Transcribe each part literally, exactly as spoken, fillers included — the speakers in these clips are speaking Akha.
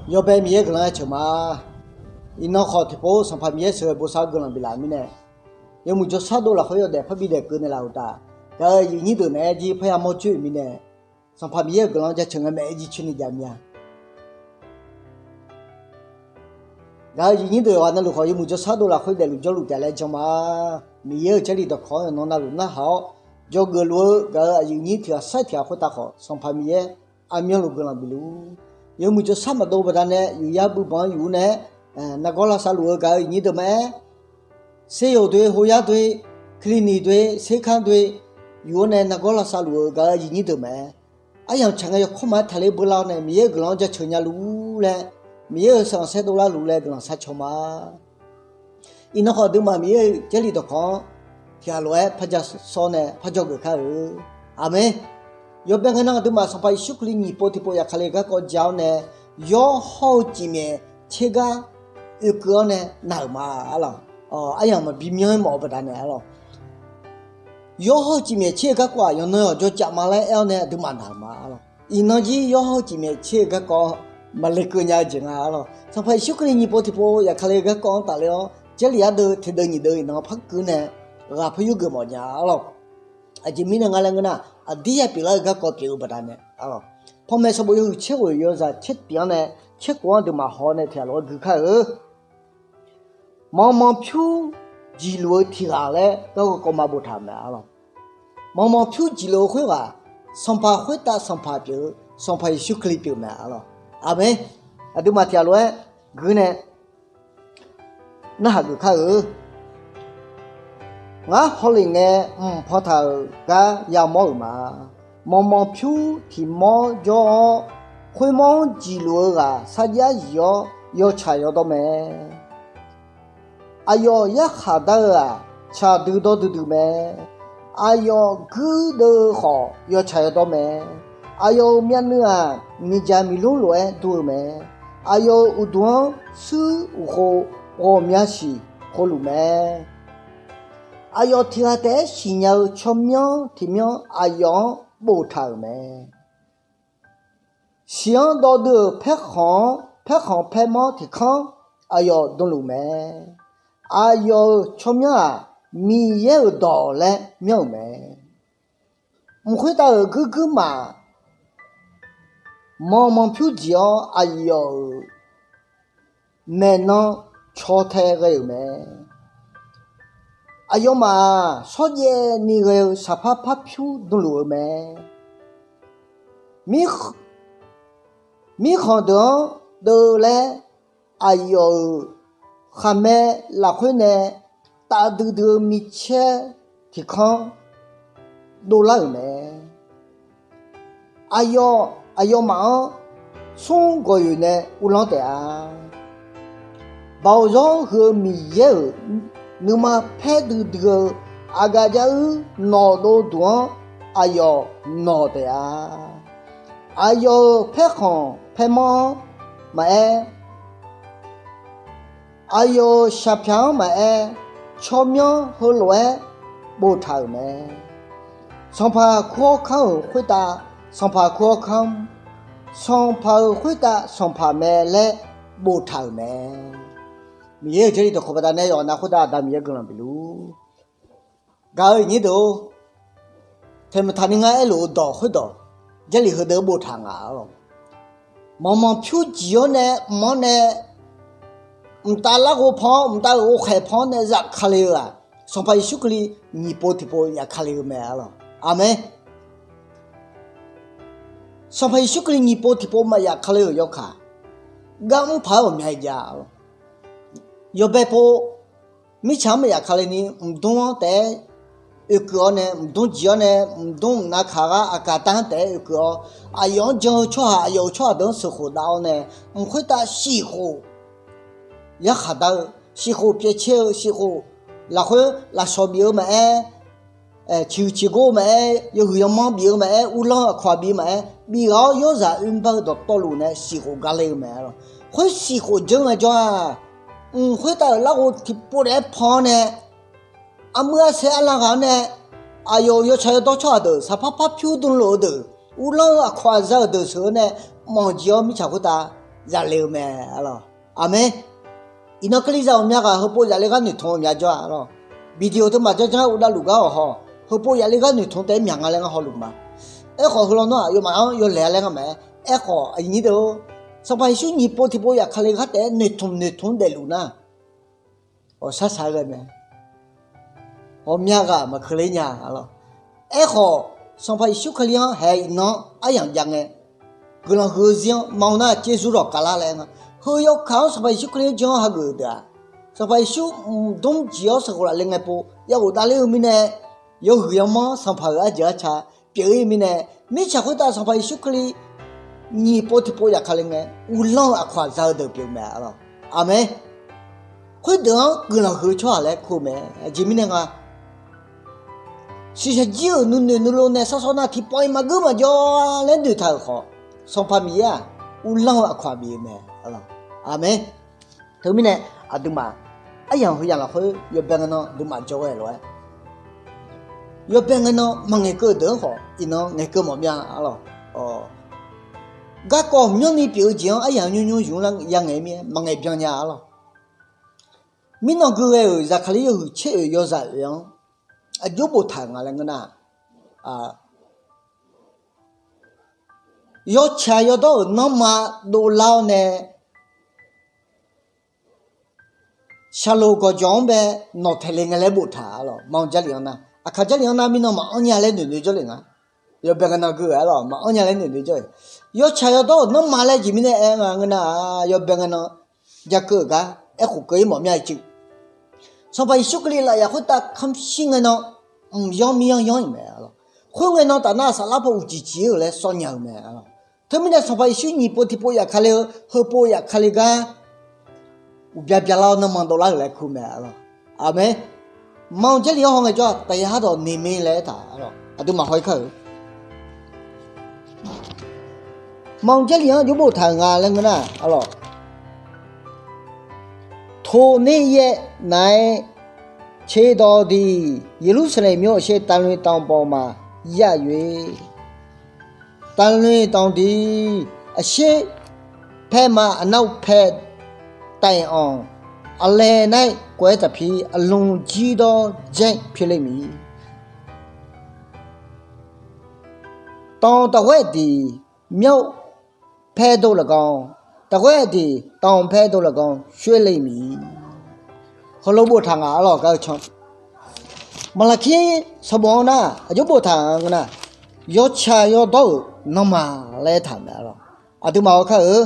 Yawbae Miqyaer guiqlanq-anr jaceuq ma. Iqnan khawf tiqpov Sanqpaq Miqyaer sheuqghae bosav-awr guiqlanq biflaf-euq mirnae, yawmuiq jawrshar dov lafkhoer yawdaef parbi daeq keuv naeqlaf-euq uqtaf, gaq-euq aqyuif nyir deuq naeq-aer jir parya mawr coer-euq mirnae, Sanqpaq Miqyaer-euq guiqlanq-anr jaceuq ngae maeq-aer jir coer ni jav mir-a. Gaq-euq aqyuif nyir deuq yawqghaq navluf khawf, yawmuiq jawrshar dov lafkhoer daefluf jawrluf taef laer jan ma. Miqyaer-euq Jarlif dawqkawq-anr yawqnan navluf narhaq-awr, dzawgeuf luf-eu gaq-euq aqyuif nyir tiq ghaq sar tiq ghaq khoertav khawf, Sanqpaq Miqyaer aqmyanluf guiqlanq bifluf-ur. Yawmuiq jawrshar maqdov baqdanae yufyar buibanq-anr yuf-awr nae, nargawr lavsav luf-eu gaq-euq aqyuif nyir deuq maqaer, seryawq doe, hoyar doe, clinic doe, serkanr doe, yuf-awr nae nargawr lavsav luf-eu gaq-euq aqyuif nyir deuq maqaer, aryamq tsaq ngae yawkawr maqaer taqler beular-awr nae Miqyaer-euq guiqlanq-anr jaceuq nya luf-ur laer, Miqyaer-euq sanqsaer dovlar luf laer guiqlanq sharcaw ma. Iqnan khawf aqduimaf Miqyaer-euq Jarlif dawqkawq-anr tiq ghaq lof-aer par ja sawr nae par dzawgeuf kar-eu. Aqmeq. Yawbae ngae nan aqduimaf Sanqpaq Yeqsur Kali nyiq pov tiqpov yaf Kali-eu garkawv ja-awr nae, yawr hawr-eu cifmyaef tser gar oekeuv-awr nae naq-euq ma, arlawq. Aryamq maqbi myanr-aer mawf-eu baqdanae, arlawq. Yawr hawr-eu cifmyaef tser-eu garkawv-aq, yawqnan yawqjawr caf ma laer aer-awr nae aqduimaf naq-euq ma, arlawq. Iqnan jir yawr hawr-eu cifmyaef tser-eu garkawv maqle keuv nya-eu jeq nga, arlawq. Sanqpaq Yeqsur Kali nyiq pov tiqpov yaf Kali-eu garkawv-anr tafler-awr, Jarlif ardeuv teqdeuv nyiq deuv iqnan par keuv nae ghaq par yurgeuf mawf nya, arlawq. Aqjeq mirnae nga laer ngeur nar, aqdir ya pyeuflar-eu garkawv pyeuf-eu baqdanae, arlawq. Panmaeq sanqbof yawhuiq tser ghoeq yawzaq tser tif-anr nae tser kov-anr aqduimaf haw nae tiq ghaq lof-aer gui kar-eu. Manqmanq pyur jiqluf-eu tiq ghaq laer garkawv kawv ma boftaq-euq mae, arlawq. Manqmanq pyur jiqluf-eu khoerghaq, Sanqpaq khoertav Sanqpaq pyeuf-eu Sanqpaq Yeqsur Kali pyeuf mae, arlawq. Aqmeq. Aqduimaf tiq ghaq lof-aer gui nae narhaq geuf kar-eu. Ngar hawlef ngae mqpan taq-euq gar yamawr-euq ma. Manqmanq pyur tiq mawr jawr-awr, khoermawr-anr jiqluf-eu ghaq sarjax zif-awr yawtsaq yawdawr mae. Aqyawf yarkhaq dar-eu-aq, tsaq duidawr duidui mae. Aqyawf guirdeuv-eu khawf, yawtsaq yawdawr mae. Aqyawf-euq myavnuiv-aq, miqdzaq miqlmr lof-aer dur-eu mae. Aqyawf-euq uqduq-anr shuir uqkhov ghawqmya siq khovluf mae. Aqyawf tiq ghaq taef-aer siqnya-eu tsawrmyanr tiq myanr aqyawf-anr boftaq-euq mae. Siq-anr dawv dui-euq paerkhanq-anr, paerkhanq paermanr tiq kanr aqyawf dmluf mae. Aqyawf-euq tsawrmyanr-aq, Miqyaer-euq dawq laer myanr-euq mae. Mq khoertav-euq guirguirmaf manqmanq pyur dziq-awr, aqyawf-euq maeqnan caw tae ghae-euq mae. Aqyawfmaf-aq, shawrjaev ni ghae-eu saqpar parpyur dmluf-eu mae. Mirkhanq deuq-anr deuv laer, aqyawf-euq khaqmae lafkhoer nae taf duidui-eu micaer tiq kanr dovlar-euq mae. Aqyawf, aqyawfmaf-anr smr gawqyoeq nae uvlanr taef-a. Baoq zawr huiq-eu Miqyaer-euq nuima paer duidui-eu aqgaf jaruir nawqdov duq-anr aqyawf nawq taef-a. Aqyawf-euq paerkhanq paermanr-anr maqaer, aqyawf-euq shaqpyaq-anr maqaer, tsawrmyanr heulof-aer boftaq-euq mae. Sanqpaq kur-awr kanr-euq khoertav Sanqpaq kur-awr kanr, Sanqpaq-euq khoertav Sanqpaq mae laer boftaq-euq mae. Miqyaer-euq Jarlif dawqkawq baqdanae yawqha-anr khoertav Aqda Miqyaer guiqlanq bifluf-ur. Gaq-euq aqnyir deuq-or, taeqmq taqni ngar aerluf-eu dawq khoerdawq, Jarlif heudeuq-anr boftaq nga, arlawq. Manqmanq pyur dziq-awr nae mq-anr nae mqtav larghov pan-awr, mqtav-euq ghovkhaeq pan-awr nae zafkale-eu-aq, Sanqpaq Yeqsur Kali nyiq pov tiqpov yafkale-eu mae, arlawq. Aqmeq. Sanqpaq Yeqsur Kali nyiq pov tiqpov maqyafkale-euq yawkaq, gar mr paq-aer ghawqmya jav, arlawq. Yawbae pov mirtsaq-anr maqyafkale ni mqdmr-anr taef-aer oekeuv-awr nae, mqdmr dziq-awr nae, mqdmr mqnav kaq ghar aqkaq dar-anr taef-aer oekeuv-awr, aqyawf-anr jan-eu tsawrhaq, aqyawf-euq tsawrhaq deuq-anr sheuqkhof dav-awr nae, mq khoertav shifkhof yarkhaq dar-eu, shifkhof pyaevcaer-eu, shifkhof lafkhoer lafshawq bif-eu maqaer, ciqhuiq ciqgor maqaer, yawhuiq yawmanr bif-eu maqaer, uvlanr-eu aqkawq-aq bif-eu maqaer, bif ghaq-awr yawrzaq oerbar-eu dawqtawvluf nae shifkhof gale-eu mae, arlawq. Khoer shifkhof janr ngaejawr-aq, mq khoertav-euq larghov tiqpov taef-aer pan-awr nae, armur arsaer arlav ghaq-anr nae, aqyawf-euq yawtsaq yawdawr tsawrhaq deuq, saqpar parpyur dmluf-eu deuq, uvlanr-eu aqkawq aqza-euq deuq sheuq-eu nae manq jiq-awr mirtsaq khoertav zaf le-eu mae, arlawq. Aqmeq. Iqnan Kalizaq-euq myav ghaq heupov zaf le gar noeqtmq-eu myav jawr-a, arlawq. Video teumaf janr janr-aer uvdav luf gar-awq haw, heupov zaf le gar noeqtmq taef-aer myaq nga laer ngar hawluf ma. Aerkhawf, heu lawnmr-aq, yawmaf-anr yawlaeq-a laer ngar maqaer. Aerkhawf, aqyuif nyir deuq-or, Sanqpaq Yeqsur nyiq pov tiqpov zafkale gar taef-aer noeqtmq noeqtmq-anr daefluf nar, awq sharshaq-aer ghae mae. Ghawqmya ghaq maqkeuq ler nya, arlawq. Aerkhawf, Sanqpaq Yeqsur Kali-anr haeq iqnan-anr aryamq jav ngae, guiqlanq huiq-eu zir-anr ma-eu nar, caerzur dawq kavlar laer nga. Heu yawkaq-anr Sanqpaq Yeqsur Kali-anr jan-anr hageuf-eu deuq-aq, Sanqpaq Yeqsur mqdmr jeq-awr sheuqghof laf le ngae pov ya ghofdav ler-eu mirnae, yawhuiq yawmanr sanqpaq-euq arjeuq arca pyeuf-ir mirnae, mirtsaq khoertav Sanqpaq Yeqsur Kali nyiq pov tiqpov zafkale ngae, uvlanr-eu aqkawq-aq za-eu deuq pyeuf mae, arlawq. Aqmeq. Khoerdeuq-anr guiqlanq huiq-eu tsawrhaq laer kur-eu mae. Aqjeq mirnae nga, shiqshaq jir-euq nuinoeq nuilov nae sharshawr nar, tiqpawf-iq maqgeur maqjawr laer noeqtaq-euq khawf, Sanqpaq Miqyaer-aq, uvlanr-eu aqkawq-aq bif-eu mae, arlawq. Aqmeq. Teumirnae, aqduimaf aryamq heu yamq lafkhoer yawbae ngae nan duimaf jawr ghae lof-aer, yawbae ngae nan maqngaeq keuv-eu deuq-anr khawf iqnan ngaeqkeuv mawf mya, arlawq. Garkawv myanrni pyeuf-eu jeq-anr aryamq nymr nymr zmq lar ya ngaeq mir-aer maqngaeq byan nya, arlawq. Mirnan gui ghae-euq zaqkaqlir yawhuiq tser oeq yawzaq oeq-anr aqjox boftaq-euq nga laer ngeur nar, yawtsaq yawdawr-euq nanrma dovlar-awr nae, shaqloq gawqjawq-anr bae nawq taeq le ngae laer boftaq, arlawq. Maq-anr Jarlif-anr nar, aqkaq Jarlif-anr nar mirnan maqanr nya laer noeqnoeq jawrle nga. Yawbae ngae nan gui-euq, arlawq, maqanr nya laer noeqnoeq jawr-e. Yawtsaq yawdawr-euq nanrma laer jeq mirnae aer nga ngeur nar, yawbae ngae nan jakeuv-euq gar aerkhof keuv-ir mawf mya-eu cuiv. Sanqpaq Yeqsur Kali lafyaf khoertav kamq shir ngae nan, mq yanr mir yanr yanr-iq mae, arlawq. Khoerngae nan taf nar saflar paw uqcif cif-ir-euq laer sawr nya-eu mae, arlawq. Teumirnae Sanqpaq Yeqsur nyiq pov tiqpov zafkale heu, heupov zafkale gar uqbya byalar-awr nanrma dovlar-euq laer kur mae, arlawq. Aqmeq. Maq-anr Jarlif-anr haw ngaejawr-aq, taqyaq har dawq noeqmae laer aertaq, arlawq. Aqduimaf haw-ir kar-eu Maq-anr Jarlif-anr aqjox boftaq-euq nga laer ngeur nar, arlawq. Toqner yaev naq-aer ceqdawq diq Yeqlursaqlaeq myo aqsher taqloe taqanq bawq ma yaf yoe. Taqloe taqanq diq aqsher paer ma aqnar-eu paer taef-anq aqlae nar-aer kov-aer taqpi aqlmq jirdawr dzaer pile miq. Tanq taqghoer diq myar paer dov lafganr, taqghoer diq tanq paer dov lafganr shoerle miq. Heulof boftaq nga, arlawq, gar-eu can. Maqlaqkir sanqbof-anr nar aqjox boftaq nga ngeur nar, yawtsaq yawdawr-euq nanrma laer aertaq mae, arlawq. Aqduimaf haw kar-eu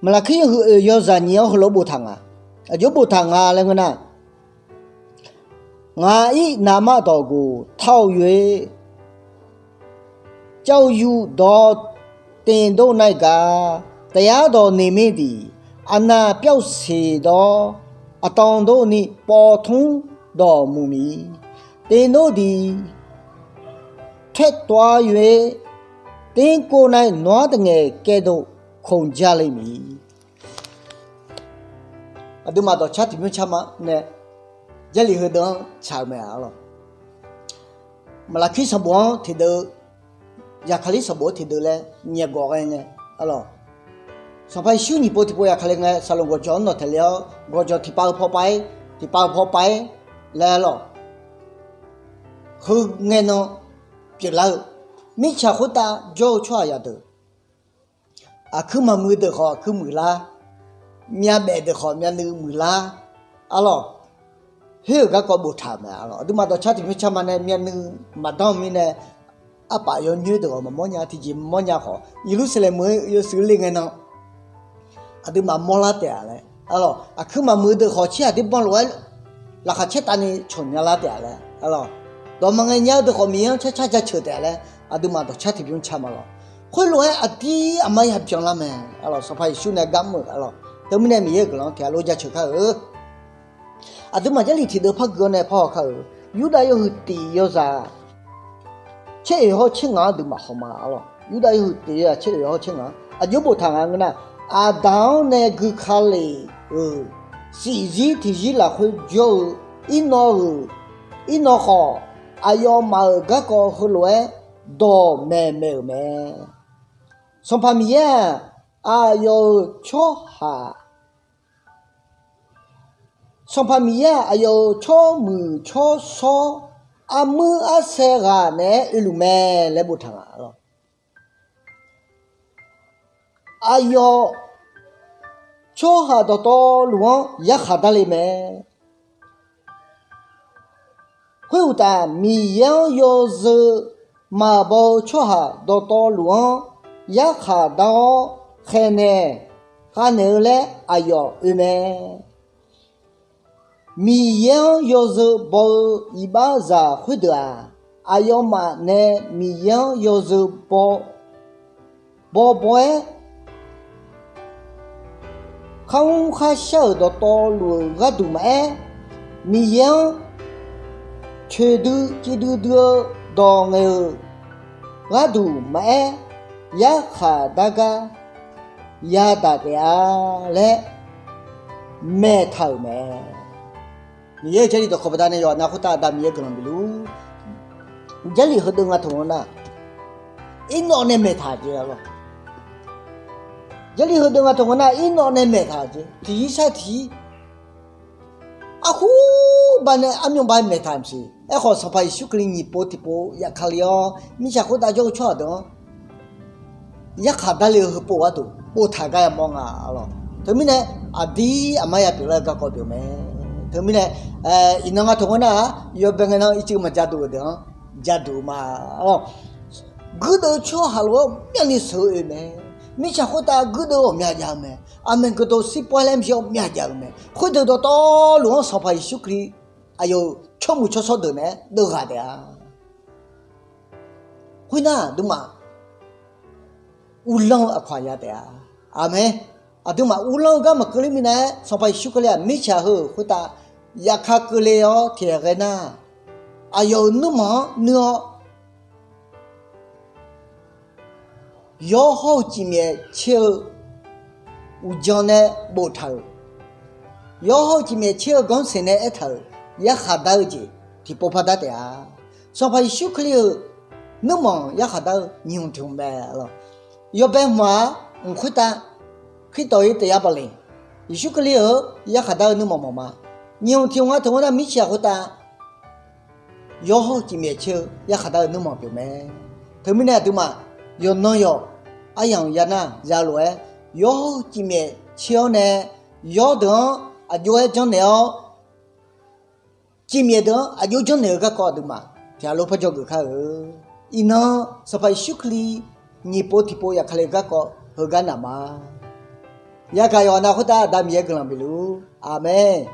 Maqlaqkir yawhuiq oeq yawzaq nyiq-anr heulof boftaq nga. Aqjox boftaq nga laer ngeur nar, ngaq-ir naqma dawq guf taq-awr yoe. Cav-eu yuf dawq tevdov nar-iq gar, taqyaq dawq noeqmae diq, aqnaq pyav-eu siq dawq, aqtanq dov ni pawv tmr dawq muiq miq. Tevdov diq taer tov-ar yoe. Terkov nar-iq nawq-ar taqngaeq kaerdov khanqja le miq. Aqduimaf dawqcar tiqbymr carma nae Jarlif heudeuq-anr tsaq-eu mae, arlawq. Maqlaqkir sanqbof-anr tiqdeuv, Zaqkaqlir sanqbof-anr tiqdeuv laer nyaef gawq ghae ngae, arlawq. Sanqpaq Yeqsur nyiq pov tiqpov Zaqkaqlir ngae, saqloq gawqjawq-anr nawq taeq le-awr, gawqjawq tiqpav-eu paw pav-ir, tiqpav-eu paw pav-ir laer, arlawq. Heu ngae nan pyeuflar-eu, mirtsaq khoertav jawr-eu tsawrhaq yadeuq, aqkuir maqmuiq deuq khawf aqkuir muiqlar, myavbaef deuq khawf myavnuiv muiqlar, arlawq. Khoer-euq garkawv boftaq-euq mae, arlawq. Aqduimaf dawqcar tiqbymr carma nae myavnuiv maqdanr-eu mirnae, arpaf yawnyoer deuq khawf maqmawr nya, tiqjeq mawrnya khawf, Yeqlursaqlaeq meuq-eu yawshuif le ngae nan, aqduimaf mawrlar taef-a laer, arlawq. Aqkuir maqmuiq deuq khawf, tser aqdir banq lof-aer laqkhaq caer tavni cawq nya lar taef-a laer, arlawq. Dawq maqngae nya-eu deuq khawf, Miqyaer-anr carcar jaceuq taef-a laer, aqduimaf dawqcar tiqbymr carma lawq. Khoerlof-aer aqdir aqma yabyan lar mae, arlawq. Sanqpaq Yeqsur nae gar mr-euq, arlawq. Teumirnae Miqyaer-euq guiqlanq-anr tiq ghaq lof jaceuq kar-eu. Aqduimaf Jarlif tiqdeuv par gui-awr nae parhaw kar-eu. Yurdav yawhuiq tiq yawzaq tser oeq hawr tser ngaq-anr aqduimaf hawma, arlawq. Yurdav yawhuiq tiq yawzaq tser oeq hawr tser ngaq-anr aqjox boftaq nga ngeur nar, Aqdaq-anr nae gui ka lef-euq shifzir tiqzir lafkhoer jawr-eu Irnawv-euq, Irnawv khawf, aqyawfmaf-euq garkawv heulof-aer dawqmaeq maeq-euq mae. Sanqpaq Miqyaer-aq, aqyawf-euq tsawrhaq Sanqpaq Miqyaer-aq, aqyawf-euq tsawrmuiq tsawrshawr, armuir arsaer ghaq naeq-aer oeluf mae laer boftaq nga lawq. Aqyawf tsawrhaq dawqtawvluf-anr yarkhaq darle mae. Khoeruqtaf, Miqyaer-anr yawzeu maqbaw-eu tsawrhaq dawqtawvluf-anr yarkhaq dar-awr khaeqnaeq khavnaeq-eu laer aqyawf oe mae. Miqyaer-anr yawzeu baw-eu iqbaxzaq khoerdeuq-aq, aqyawfmaf nae Miqyaer-anr yawzeu baw, bawbaw-aer kharmr kharshar-euq dawqtawvluf-euq gharduq maqaer, Miqyaer-anr coeqdui civ duidui-eu dawq ngaeq-euq gharduq maqaer, yarkhaq dar gar yadaq taef-a laer maeqtaq-euq mae. Miqyaer-euq Jarlif dawqkawq baqdanae yawqha-anr khoertav Aqda Miqyaer guiqlanq bif luf-ur. Jarlif heudeuq nga taq-anr nar, Irnawv nae maeqtaq jeq-a lawq. Jarlif heudeuq nga taq-anr nar, Irnawv nae maeqtaq jeq tiqzir sar tiqzir arkhur banae armyanr ba maeqtaq maqsiq. Aerkhawf, Sanqpaq Yeqsur Kali nyiq pov tiqpov yaf kali-awr, mirtsaq khoertav jawr-eu tsawrhaq deuq-anr yarkhaq darle-eu heupov gharduq boftaq gar yamawr nga lawq. Teumirnae, aqdir aqmar ya pyeuflar-eu garkawv pyeuf mae. Teumirnae, iqnan nga taq-anr nar-aq, yawbae ngae nan ircuf maqjaduq-euq deuq-anr jaduq ma lawq. Guirdeuv tsawrhaq lof-aer myavni sheuq-eu oe mae. Mirtsaq khoertav guirdeuv ghawqmya jav-eu mae. Aqmeq geufdov shirpov-aer laer maqshir ghawqmya jav-eu mae. Khoerdeuq dawqtawvluf-anr Sanqpaq Yeqsur Kali aqyawf-euq tsawrmuiq tsawrshawr deuq naeq-aer deuvghaq taef-a. Khoernar aqduimaf uvlanr-eu aqkawq aqya taef-a. Aqmeq. Aqduimaf uvlanr-eu gar maqkeuv ler minav-aer, Sanqpaq Yeqsur Kali-aq mirtsaq heu-euq khoertav yaf ka keuvle-awr tiqghaq ghae nar, aqyawf-euq nuirmanq-anr nuir-awr, yawr hawr-eu cifmyaef tser-eu uqdzan nae boftaq-euq, yawr hawr-eu cifmyaef tser-eu ganrseq nae aertaq-euq yarkhaq dar-eu jeq tiqpov par dar taef-a. Sanqpaq Yeqsur Kali-euq nuirmanq yarkhaq dar-eu nyiq hmq tiq hmq mae lawq. Yawbae hmq-aq, mq khoertav Khristawq-ir taef yar baqleq, Yeqsur Kali-euq yarkhaq dar-eu nuirmanq mawf ma. Nyiq hmq tiq hmq nga taq-anr nar, mirtsaq khoertav yawr hawr-eu cifmyaef tser-eu yarkhaq dar-eu nuirmanq pyeuf mae. Teumirnae aqduimaf yawqnan yawq aryamq ya nar ya lof-aer, yawr hawr-eu cifmyaef tser-awr nae yawr deuq-anr aqjox-aer janrnaeq-awr, cifmyaef deuq-anr aqjox janrnaeq-eu garkawv aqduimaf tiqghaq lof par dzawgeuf kar-eu. Iqnan Sanqpaq Yeqsur Kali nyiq pov tiqpov yaf ka le garkawv heugar naq ma. Yagaq yawqha nav khoertav Aqda Miqyaer guiqlanq bif luf-ur. Aqmeq.